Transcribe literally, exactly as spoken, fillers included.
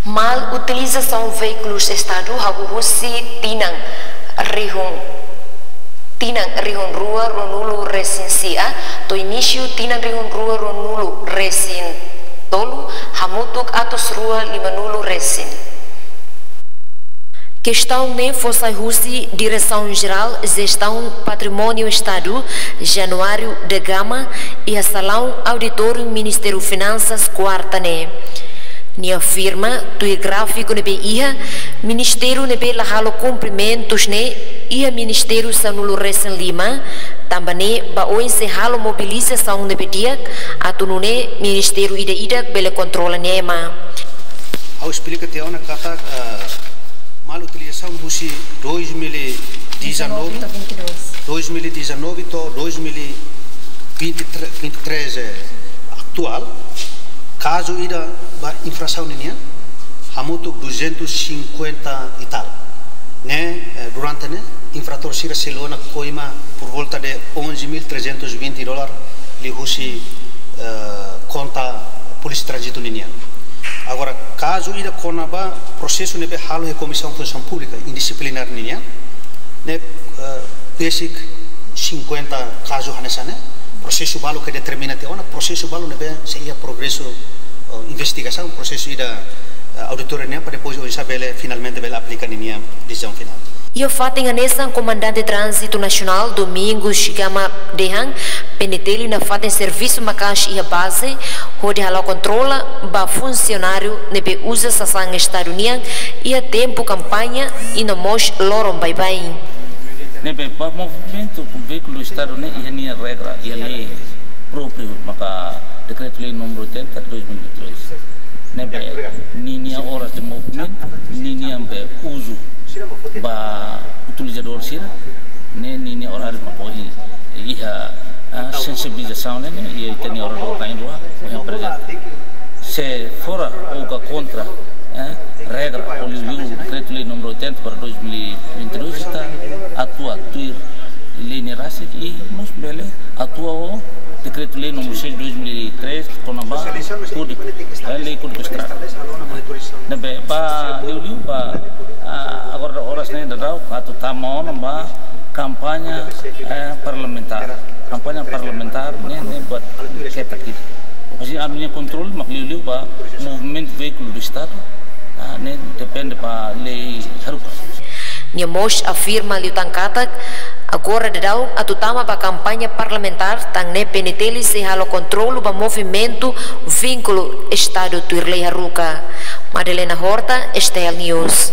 Mal utilizasaun veíkulus Estadu hahú husi tinan rihun, tinan rihun rua ruanulu resin sia, to'o inísiu tinan rihun rua ruanulu resin tolu, hamutuk atus rua limanulu resin. Kestaun ne'e fó sai husi Diresaun Jerál Jestaun Patrimóniu Estadu, Januário da Gama, iha salaun auditóriu Ministériu Finansas, kuarta ne'e. Nia afirma, tuir gráfiku ne'ebé iha, ministériu ne'ebé la halo kumprimentus ne'e iha ministériu sanulu resin lima, tanba ne'e ba oin sei halo mobilizasaun ne'ebé di'ak, atu nune'e ministériu ida-idak bele kontrola nia ema. Ha'u esplika tiha ona katak, eh, mal utilizasaun husi dois mil e dezanove, dois mil e dezanove to'o dois mil e vinte e três, vinte e três, eh, atuál, kazu ida ba infrasaun ninian, hamutuk duzentos e cinquenta e tal. Ne'e, eh, durante ne'e, infratór sira selu ona koima por volta de onze mil trezentos e vinte dólar liuhusi, eh, konta Polísia Tránzitu ninian. Agora, kazu ida kona-ba prosesu ne'ebé halo iha Komisaun Funsaun Públika, indisiplinár ninian, ne'e, eh, besik cinquenta kazu hanesan ne'e, prosesu balu ke determina tiha ona, prosesu balu ne'ebé sei iha progresu, eh, investigasaun, prosesu ida, eh, auditoria nian, para depois oinsá bele finalmente bele aplika ninia desizaun finál. Iha fatin hanesan, Komandante Tránzitu Nasionál Domingos Gama dehan, PNTL nafatin servisu maka'as iha baze, hodi hala'o kontrola ba funsionáriu ne'ebé uza sasán Estadu nian iha tempu kampaña i no mós loron baibain. Ne'ebé ba movimentu veíkulu Estadu ne'e iha nia regra, iha lei própriu, maka Dekretu-Lei númeru oitenta, dois mil e três. Ne'ebé ninia oras de movimentu, ninia be uzu ba utilizadór sira, ne'e ninia oráriu mak ohin iha, ah, sensibilizasaun ne'e, ne'e iha ita-nia oradór na'in-rua, ohin aprezenta. Se fora ou ka kontra, eh, regra, ou liuliu Dekretu-Lei númeru oitenta barra dois mil e vinte e dois, ita atua tuir lei ne'e rasik i mós bele atua ho Dekretu-Lei númeru seis dois mil e três, kona-ba Kódigu, eh, Lei Kódigu Estrada. Ne'ebé ba liuliu ba, ah, agora oras ne'e daudaun atu tama ona ba kampaña, eh, parlamentár. Kampaña parlamentár ne'e, ne'e buat ketak ida. Mas ami-nia kontrolu mak liuliu ba movimentu veíkulu do Estadu, ah, ne'e depende ba lei haruka. Nia mós afirma liután katak, agora daudaun atu tama ba kampaña parlamentár, tan ne'e PNTL sei halo kontrolu ba movimentu veíkulu Estadu tuir lei haruka. Madalena Horta, STL News.